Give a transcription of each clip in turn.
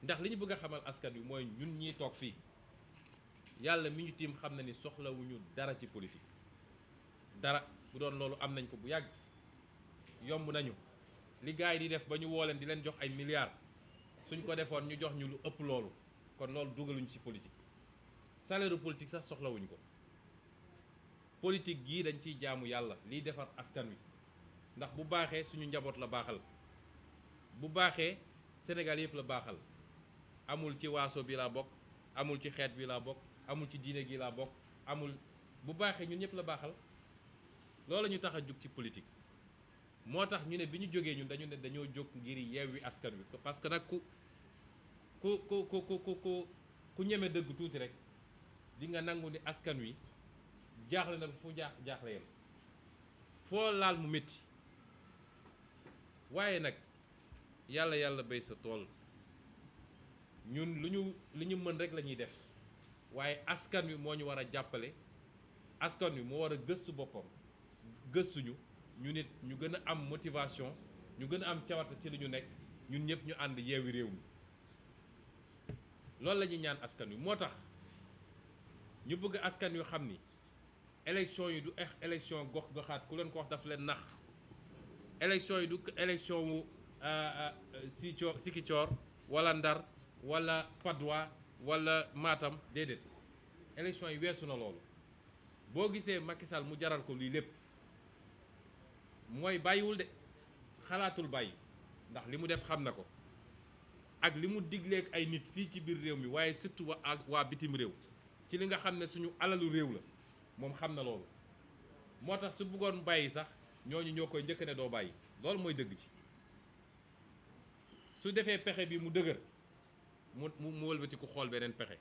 ndax li ñu bëgg a xamal askan wi mooy ñun ñiy toog fii yàlla mi ñu tiim xam na ni soxlawuñu dara ci politique dara bu doon loolu am nañ ko bu yàgg yomb nañu li gars yi di def ba ñu woo leen di leen jox ay milliards suñ ko defoon ñu jox ñu lu ëpp loolu kon loolu dugaluñu ci politique salaire politique sax soxlawuñ ko politique gii dañ ciy jaamu yàlla liy defar askan wi ndax bu baaxee suñu njaboot la baaxal bu baaxee Sénégal yëpp la baaxal amul ci waaso bi laa bokk amul ci xeet bi laa bokk amul ci diine gi laa bokk amul bu baaxee ñun ñëpp la baaxal loolu ñu tax a jug ci politique moo tax ñu ne bi ñu jógee ñun dañu ne dañoo jóg ngir yeewi askan wi parce que nag ku ñeme dëgg tuuti rek di nga nangu ni askan wi jaaxle na fu jaaxle yam foo laal mu métti waaye nag yàlla béy sa tool ñun lu ñu mën rek la ñuy def waaye askan wi moo ñu war a jàppale askan wi moo war a gëstu boppam gëstuñu ñu nit ñu gën a am motivation ñu gën a am cawarte ci li ñu nekk ñun ñëpp ñu ànd yeewi réew mi loolu la ñuy ñaan askan wi moo tax ñu bëgg askan wi xam ni élection yi du élection gox-goxaat ku leen ko wax daf leen nax élection yi du élection wu Sikicoor wala Ndar wala Padois wala Matam déedéet élection yi weesu na loolu boo gisee Macky Sall mu jaral ko lii lépp mooy bàyyiwul de xalaatul bàyyi ndax li mu def xam na ko ak li mu digleek ay nit fii ci biir réew mi waaye surtout waa bitim réew ci li nga xam ne suñu alalu réew la moom xam na loolu moo tax su bëggoon bàyyi sax ñooñu ñoo koy njëkk ne doo bàyyi loolu mooy dëgg ci su defee pexe bi mu dëgër mu wëlbati ku xool beneen pexe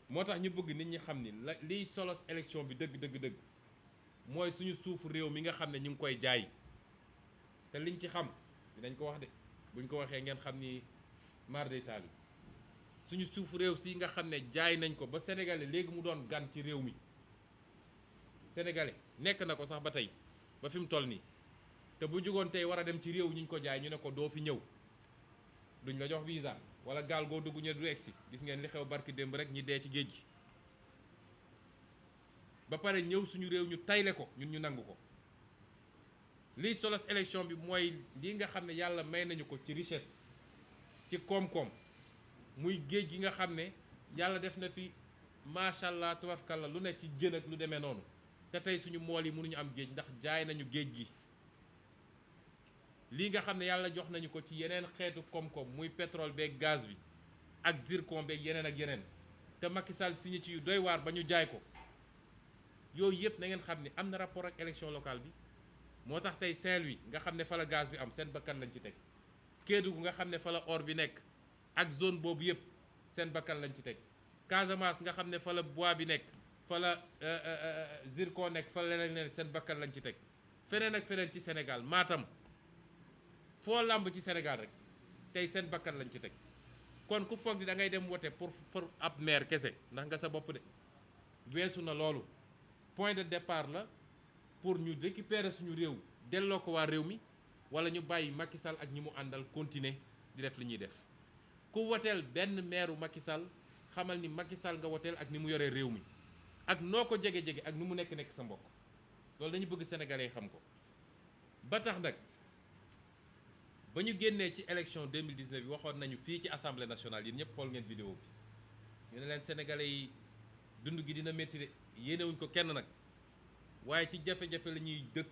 moo tax ñu bëgg nit ñi xam ni liy solos élection bi dëgg mooy suñu suufu réew mi nga xam ne ñu ngi koy jaay te liñ ci xam dinañ ko wax de buñ ko waxee ngeen xam ni mar day taal yi suñu suufu réew si nga xam ne jaay nañ ko ba sénégalais léegi mu doon gan ci réew mi sénégalais nekk na ko sax ba tey ba fi mu toll nii te bu jugoon tey war a dem ci réew ñu ko jaay ñu ne ko doo fi ñëw duñ la jox visa wala gaal goo dugg ñu du egsi gis ngeen li xew barki démb rek ñi dee ci géej gi ba pare ñëw suñu réew ñu tayle ko ñun ñu nangu ko liy solos élection bi mooy lii nga xam ne yàlla may nañu ko ci richesse ci koom-koom muy géej gi nga xam ne yàlla def na fi macha allah tabaarkalla lu ne ci jën ak lu demee noonu te tey suñu mool yi mënuñu am géej ndax jaay nañu géej gi lii nga xam ne yàlla jox nañu ko ci yeneen xeetu koom-koom muy pétrole beeg gaz bi ak zircon beeg yeneen ak yeneen te Macky Sall signé ci yu doy waar ba ñu jaay ko yooyu yëpp na ngeen xam ne am na rapport ak élection locale bi moo tax tey Saint-Louis nga xam ne fa la gaz bi am seen bakkan lañ ci teg Kédougou nga xam ne fa la or bi nekk ak zone boobu yëpp seen bakkan lañ ci teg Casamance nga xam ne fa la bois bi nekk fa la zircon nekk fa la leneen seen bakkan lañ ci teg feneen ak feneen ci Sénégal Matam foo làmb ci Sénégal rek tey seen bakkan lañ ci teg kon ku foog ni da ngay dem wote pour ab maire kese ndax nga sa bopp de weesu na loolu point de départ la pour ñu récupérer suñu réew delloo ko waa réew mi wala ñu bàyyi Macky Sall ak ñi mu àndal continuer di def li ñuy def ku woteel benn maire Macky Sall xamal ni Macky Sall nga woteel ak ni mu yoree réew mi ak noo ko jege-jege ak ni mu nekk sa mbokk loolu dañu bëgg sénégalais yi xam ko ba tax nag ba ñu génnee ci élection 2019 bi waxoon nañu fii ci assemblée nationale yéen ñëpp xool ngeen vidéo bi ñu ne leen sénégalais yi dund gi dina métti de yéenewuñ ko kenn nag waaye ci jafe-jafe la ñuy dëkk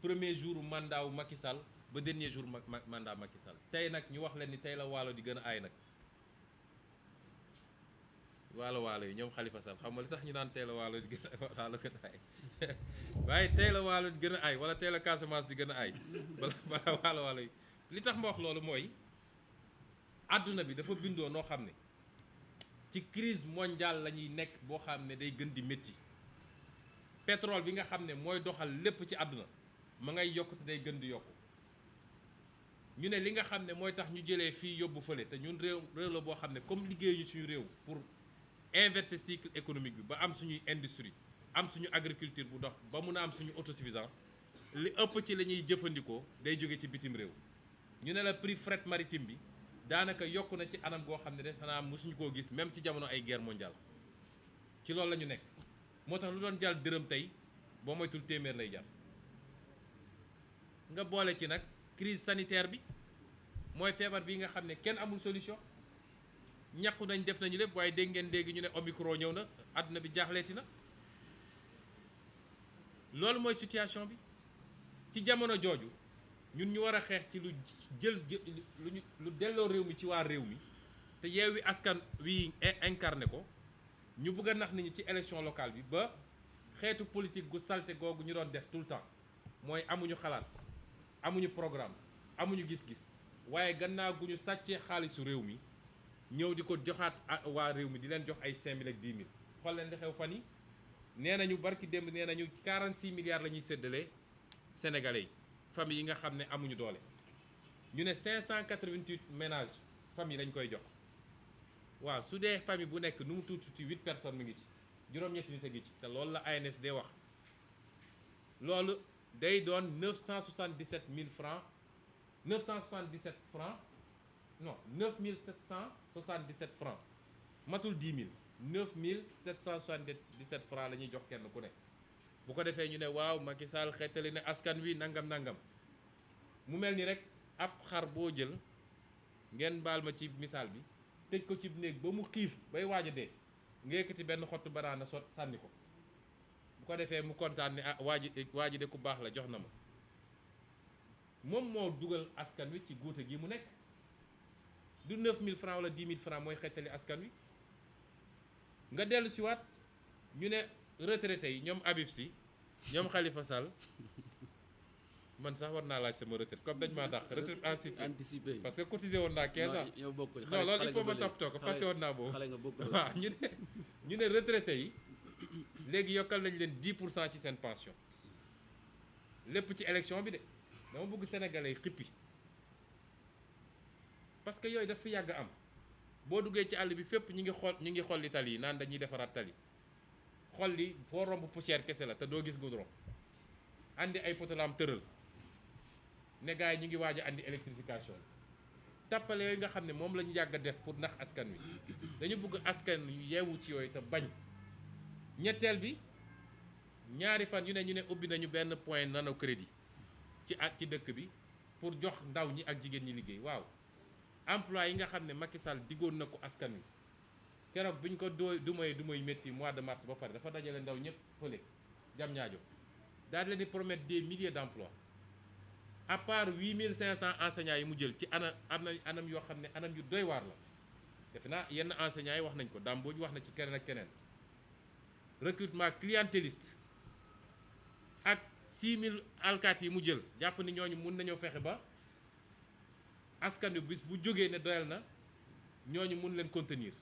premier jour mandat wu Macky Sall ba dernier jour mandat Macky Sall tey nag ñu wax leen ni tey la waalo di gën a aay nag waalo yi ñoom Khalifa Sall xam nga li sax ñu naan tey la waalo di gën a aay waaye tey la waalo di gën a aay wala tey la Casamance di gën a aay bala waalo yi li tax ma wax loolu mooy àdduna bi dafa bindoo noo xam ne ci crise mondiale la ñuy nekk boo xam ne day gën di métti pétrole bi nga xam ne mooy doxal lépp ci àdduna ma ngay yokk te day gën di yokku ñu ne li nga xam ne mooy tax ñu jëlee fii yóbbu fële te ñun réew la boo xam ne comme liggéeyuñu suñu réew pour inverser cycle économique bi ba am suñuy industrie am suñu agriculture bu dox ba mun a am suñu autosuffisance li ëpp ci la ñuy jëfandikoo day jóge ci bitim réew ñu ne la prix fret maritime bi daanaka yokk na ci anam goo xam ne def xanaa mosuñu koo gis même ci jamono ay guerre mondiale ci loolu la ñu nekk moo tax lu doon jàll dërëm tey boo moytul téeméer lay jar nga boole ci nag crise sanitaire bi mooy feebar bi nga xam ne kenn amul solution ñàkku nañ def nañu lépp waaye dégg ngeen dégg ñu ne Omicron ñëw na àdduna bi jaaxleeti na loolu mooy situation bi ci jamono jooju ñun ñu war a xeex ci lu jël lu delloo réew mi ci waa réew mi te Yewwi Askan Wi incarné ko ñu bëgg a nax nit ñi ci élection locale bi ba xeetu politique gu salte googu ñu doon def tout le temps mooy amuñu xalaat amuñu programme amuñu gis-gis waaye gannaaw gu ñu sàccee xaalisu réew mi ñëw di ko joxaat waa réew mi di leen jox ay 5000 ak 10 000 xool leen li xew fan yi nee nañu barki démb nee nañu 46 milliards la ñuy séddalee sénégalais yi famille yi nga xam ne amuñu doole ñu ne 588 ménages famille lañ koy jox waaw su dee famille bu nekk nu mu tuuti 8 personnes mi ngi ci juróom-ñetti nit a ngi ci te loolu la ANSD wax loolu day doon 977 000 francs 977 francs non 9777 francs matul 10 000 9777 francs la ñuy jox kenn ku ne bu ko defee ñu ne waaw Macky Sall xeetali ne askan wi nangam nangam mu mel ni rek ab xar boo jël ngeen baal ma ci misaal bi tëj ko ci néeg ba mu xiif bay waaj a dee nga yëkkati benn xottu banaana sot sànni ko bu ko defee mu kontaan ne ah waa ji de ku baax la jox na ma moom moo dugal askan wi ci guute gi mu nekk du 9000 francs wala 10 000 francs mooy xeetali askan wi nga dellu si waat ñu ne retraité yi ñoom Habib Sy ñoom Khalifa Sall man sax war naa laaj sama retraite comme dañ maa dàq retraite anticipée parce que cotisé woon naa 15 ans non loolu il faut ma toppatoo ko fàtte woon naa boobu waaw ñu ne retraité yi léegi yokkal nañ leen 10% ci seen pension lépp ci élection bi de dama bëgg sénégalais yi xippi parce que yooyu daf fi yàgg am boo duggee ci àll bi fépp ñu ngi xolli tali yi naan dañuy defaraat tali xolli foo romb poussière kese la te doo gis goudron andi ay potolam tëral ne gars yi ñu ngi waaj a andi électrification tappale yooyu nga xam ne moom la ñu yàgg a def pour nax askan wi dañu bëgg askan yu yeewu ci yooyu te bañ ñetteel bi ñaari fan yu ne ñu ne ubbi nañu benn point nano crédit ci dëkk bi pour jox ndaw ñi ak jigéen ñi liggéey waaw emploi yi nga xam ne Macky Sall diggoon na ko askan wi keroog bi ñu ko du may métti mois de mars ba pare dafa dajale ndaw ñëpp fële jam ñaajo daal di leen di promettre des milliers d'emplois à part 8500 enseignants yi mu jël ci anam yoo xam ne anam yu doy waar la defe naa yenn enseignants yi wax nañ ko Dame Mbodj wax na ci keneen ak keneen recrutement clientéliste ak 6000 alkaati yi mu jël jàpp ni ñooñu mun nañoo fexe ba askan wi bis bu jógee ne doyal na ñooñu mun leen contenir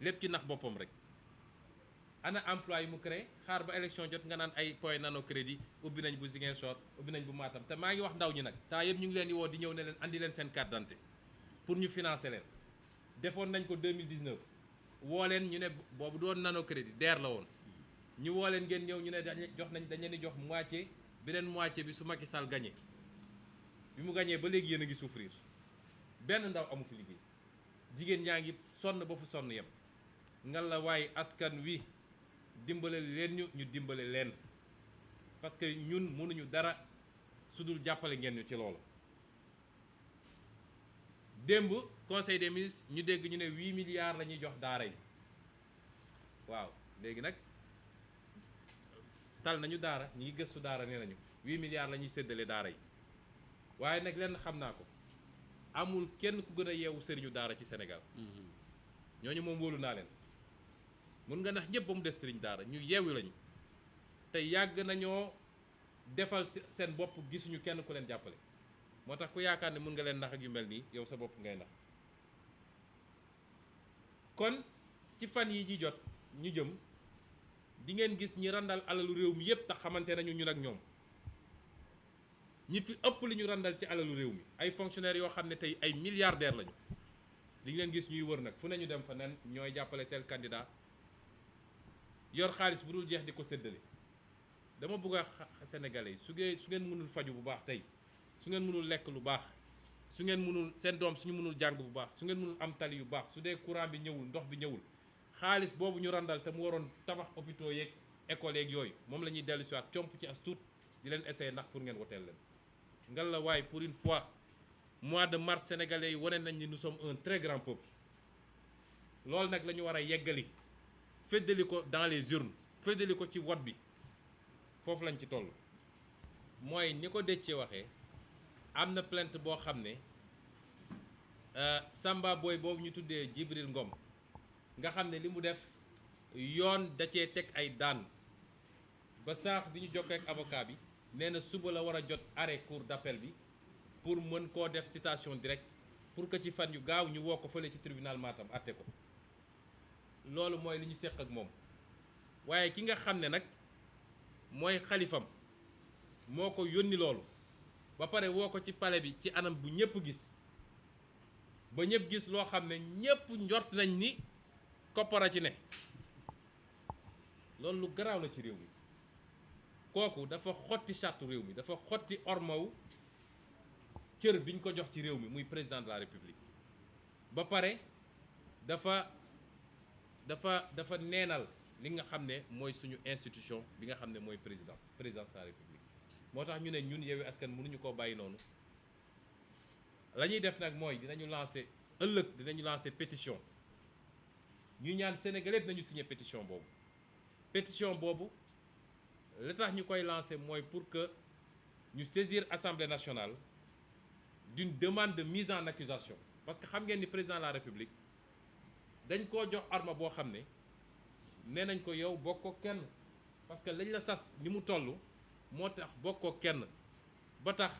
lépp ci nax boppam rek ana emploi yi mu créé xaar ba élection jot nga naan ay point nano crédit ubbi nañ bu Ziguinchor ubbi nañ bu Matam te maa ngi wax ndaw ñi nag temps yëpp ñu ngi leen di woo di ñëw ne leen andi leen seen carte d'identité pour ñu financer leen defoon nañ ko 2019 woo leen ñu ne boobu doon nano crédit DER la woon ñu woo leen ngeen ñëw ñu ne dañ leen di jox moitié beneen moitié bi su Macky Sall gagné bi mu gagné ba léegi yéen a ngi souffrir benn ndaw amu fi liggéey jigéen ñaa ngi sonn ba fu sonn yem ngal la waaye askan wi dimbale leen ñu dimbale leen parce que ñun mënuñu dara su dul jàppale ngeen ñu ci loolu. démb conseil des ministres ñu dégg ñu ne 8 milliards la ñuy jox daara yi waaw léegi nag tal nañu daara ñi ngi gëstu daara nee nañu 8 milliards la ñuy séddale daara yi waaye nag lenn xam naa ko amul kenn ku gën a yeewu sëriñu daara ci Sénégal ñooñu moom wóolu naa leen. mun nga nax ñëpp ba mu des sëriñ daara ñu yeewu lañu te yàgg nañoo defal seen bopp gisuñu kenn ku leen jàppale moo tax ku yaakaar ne mun nga leen nax ak yu mel nii yow sa bopp ngay nax kon ci fan yi ji jot ñu jëm di ngeen gis ñi randal alalu réew mi yépp tax xamante nañu ñun ak ñoom ñi fi ëpp li ñu randal ci alalu réew mi ay fonctionnaires yoo xam ne tey ay milliardaires lañu di ngeen gis ñuy wër nag fu nañu dem fa nen ñooy jàppale tel candidat yor xaalis bu dul jeex di ko séddale dama bëgg a sénégalais yi su ngeen mënul faju bu baax tey su ngeen mënul lekk lu baax su ngeen mënul seen doom suñu mënul jàng bu baax su ngeen mënul am tali yu baax su dee courant bi ñëwul ndox bi ñëwul xaalis boobu ñu randal te mu waroon tabax hôpitaux yeeg école yeeg yooyu moom la ñuy dellu si waat comp ci as tuut di leen essayer ndax pour ngeen woteel leen ngal la waaye pour une fois mois de mars sénégalais yi wane nañ ni nous sommes un très grand peuple loolu nag la ñu war a yeggali féddali ko dans les urnes féddali ko ci vote bi foofu lañ ci toll mooy ni ko Déthié waxee am na plainte boo xam ne Samba Boy boobu ñu tuddee Djibril Ngom nga xam ne li mu def yoon da cee teg ay daan ba saax bi ñu jokkoo ak avocat bi nee na suba la war a jot arrêt cour d'appel bi pour mën koo def citation directe pour que ci fan yu gaaw ñu woo ko fële ci tribunal Matam atte ko loolu mooy li ñu seq ak moom waaye ki nga xam ne nag mooy xalifam moo ko yónni loolu ba pare woo ko ci palais bi ci anam bu ñëpp gis ba ñëpp gis loo xam ne ñëpp njort nañ ni koppara ci ne loolu lu garaaw la ci réew mi kooku dafa xotti charte réew mi dafa xotti ormaw cër bi ñu ko jox ci réew mi muy président de la république ba pare dafa neenal li nga xam ne mooy suñu institution bi nga xam ne mooy présidence de la république moo tax ñu ne ñun Yewwi Askan mënuñu koo bàyyi noonu la ñuy def nag mooy dinañu lancer pétition ñu ñaan Sénégalais nañu signer pétition boobu li tax ñu koy lancer mooy pour que ñu saisir Assemblée nationale d'une demande de mise en accusation parce que xam ngeen ni président de la République dañ koo jox arme boo xam ne nee nañ ko yow bokkoo kenn parce que lañ la sas ni mu toll moo tax bokkoo kenn ba tax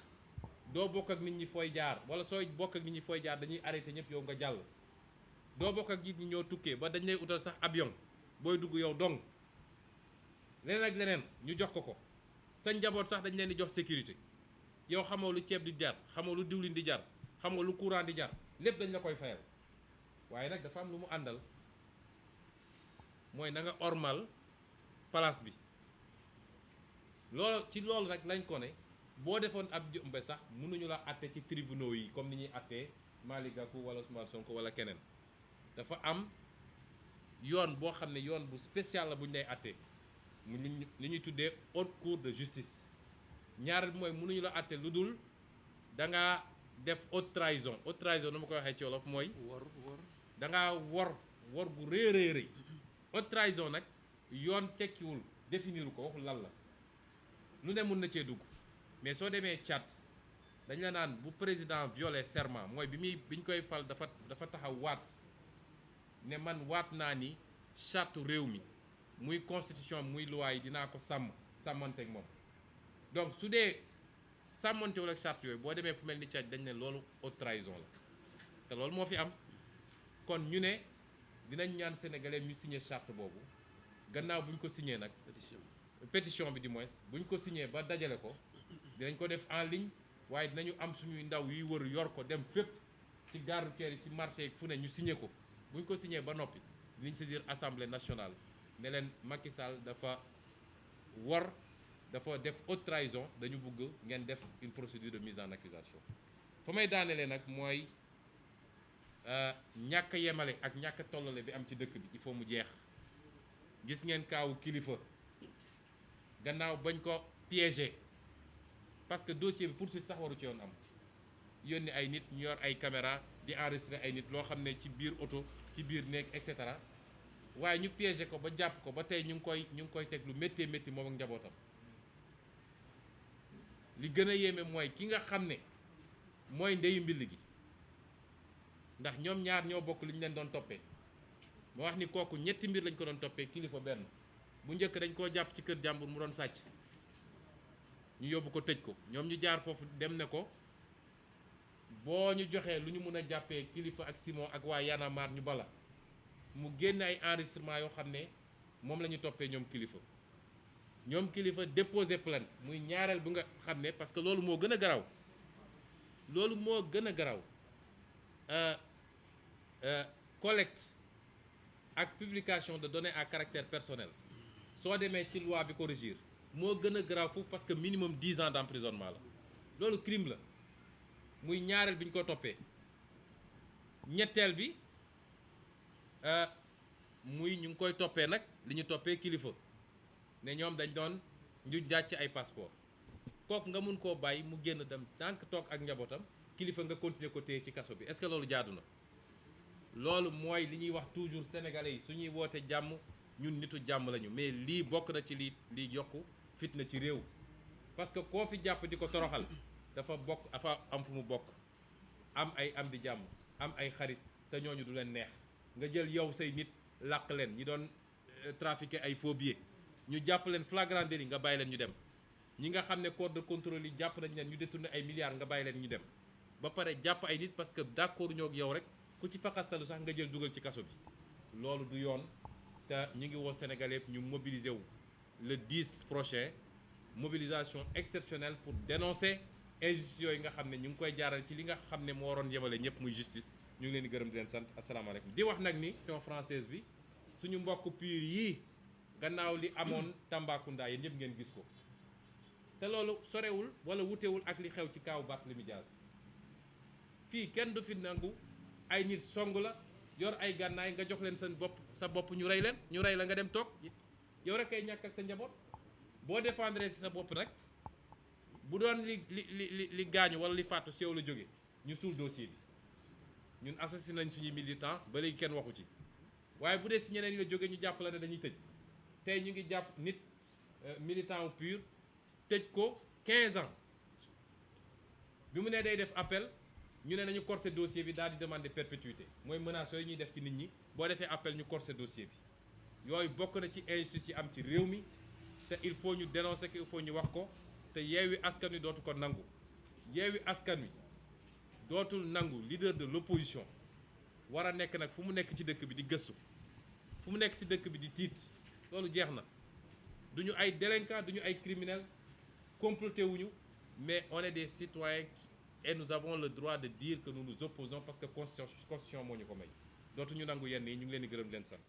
doo bokk ak nit ñi fooy jaar wala sooy bokk ak nit ñi fooy jaar dañuy arrêté ñëpp yow nga jàll doo bokk ak nit ñi ñoo tukkee ba dañ lay utal sax avion booy dugg yow dong leneen ak leneen ñu jox ko sa njaboot sax dañ leen di jox sécurité yow xamoo lu ceeb di jar xamoo lu diwlin di jar xamoo lu courant di jar lépp dañ la koy fayal waaye nag dafa am lu mu àndal mooy na nga ormal place bi loolu nag lañ ko ne boo defoon ab jumbe sax mënuñu la àtte ci tribunaux yi comme ni ñuy àttee Malick Gakou wala Ousmane Sonko wala keneen dafa am yoon boo xam ne yoon bu spécial la bu ñu lay àttee mu li ñuy tuddee haute cour de justice ñaareel bi mooy mënuñu la àtte lu dul da ngaa def haute trahison nu ma koy waxee ci wolof mooy da ngaa wor gu rëy haute trahison nag yoon tekkiwul définir ko waxul lan la lu ne mun na cee dugg mais soo demee Tchad dañ la naan bu président violé serment mooy biñ koy fal dafa taxaw waat ne man waat naa ni charte réew mi muy constitution muy loi yi dinaa ko sàmmanteeg moom donc su dee sàmmantewul ak charte yooyu boo demee fu mel ni Tchad dañ ne loolu haute trahison la te loolu moo fi am kon ñu ne dinañ ñaan sénégalais ñu signé charte boobu gannaaw bu ñu ko signé nag pétition bi du moins bu ñu ko signé ba dajale ko dinañ ko def en ligne waaye dinañu am suñuy ndaw yuy wër yor ko dem fépp ci gare routière yi ci marché yi fu ne ñu signé ko bu ñu ko signé ba noppi dinañ saisir assemblée nationale ne leen Macky Sall dafa def haute trahison dañu bëgg ngeen def une procédure de mise en accusation fa may daanelee nag mooy ñàkk yemale ak ñàkk tollale bi am ci dëkk bi il faut mu jeex gis ngeen kaawu Kilifeu gannaaw bañ ko piégé parce que dossier bi poursuite sax waru ci yoon am yónni ay nit ñu yor ay caméra di enregistrer ay nit loo xam ne ci biir oto ci biir néeg et cetera waaye ñu piégé ko ba jàpp ko ba tey ñu ngi koy teg lu méttee métti moom ak njabootam li gën a yéeme mooy ki nga xam ne mooy ndeyu mbill gi ndax ñoom ñaar ñoo bokk li ñu leen doon toppee moo wax ni kooku ñetti mbir lañ ko doon toppee Kilifeu benn bu njëkk dañ koo jàpp ci kër jàmbur mu doon sàcc ñu yóbbu ko tëj ko ñoom ñu jaar foofu dem ne ko boo ñu joxee lu ñu mun a jàppee Kilifeu ak Simon ak waa Y'en a marre ñu bala mu génn ay enregistrement yoo xam ne moom la ñu toppee ñoom Kilifeu déposé plainte muy ñaareel bu nga xam ne parce que loolu moo gën a garaw collecte ak publication de données à caractère personnel soo demee ci loi bi ko régir moo gën a garaaw foofu parce que minimum 10 ans d'emprisonnement la loolu crime la muy ñaareel bi ñu ko toppee. ñetteel bi muy ñu ngi koy toppee nag li ñu toppee kilifa ne ñoom dañ doon ñu jàcc ay passeport kooku nga mun koo bàyyi mu génn dem tànk toog ak njabootam kilifa nga continuer ko téye ci kaso bi est-ce que loolu jaadu na. loolu mooy li ñuy wax toujours sénégalais yi su ñuy woote jàmm ñun nitu jàmm lañu mais lii bokk na ci lii yokku fitna ci réew parce que koo fi jàpp di ko toroxal dafa am fu mu bokk am ay am di jàmm am ay xarit te ñooñu du leen neex nga jël yow say nit làq leen ñi doon trafiquer ay faux billets ñu jàpp leen flagrant délit nga bàyyi leen ñu dem ñi nga xam ne corps de contrôle yi jàpp nañ leen ñu détourné ay milliards nga bàyyi leen ñu dem ba pare jàpp ay nit parce que d'accord ñoo ak yow rek ku ci faqastalu sax nga jël dugal ci kaso bi loolu du yoon te ñu ngi woo Sénégalais yëpp ñu mobiliser wu le 10 prochain mobilisation exceptionnelle pour dénoncer injustice yooyu nga xam ne ñu ngi koy jaaral ci li nga xam ne moo waroon yemale ñëpp muy justice ñu ngi leen di gërëm di leen sant asalaamaaleykum di wax nag ni Nation française bi suñu mbokk pur yii gannaaw li amoon Tambacounda yéen ñëpp ngeen gis ko te loolu sorewul wala wutewul ak li xew ci kaaw Barthélémy Dias fii kenn du fi nangu ay nit song la yor ay gànnaay nga jox leen sa bopp ñu rey leen ñu rey la nga dem toog yow rek ay ñàkk ak sa njaboot boo défendre si sa bopp nag bu doon li gaañu wala li faatu si yow la jóge ñu suul dossier bi ñun assassiné nañ suñuy militant ba léegi kenn waxu ci waaye bu dee si ñeneen la jóge ñu jàpp la ne dañuy tëj tey ñu ngi jàpp nit militant pur tëj ko 15 ans bi mu ne day def appel ñu ne nañu corser dossier bi daal di demander perpétuité mooy menaces yooyu ñuy def ci nit ñi boo defee appel ñu corser dossier bi yooyu bokk na ci injustice yi am ci réew mi te il faut ñu dénoncer ko il faut ñu wax ko te Yewwi Askan Wi dootu ko nangu Yewwi Askan Wi dootul nangu leader de l'opposition war a nekk nag fu mu nekk ci dëkk bi di gëstu fu mu nekk ci dëkk bi di tiit loolu jeex na duñu ay délinquants duñu ay criminels comploté wuñu mais on est des citoyens et nous avons le droit de dire que nous nous opposons parce que constitution moo ñu ko may dootuñu nangu yenn yi ñu ngi leen di gërëm di leen sant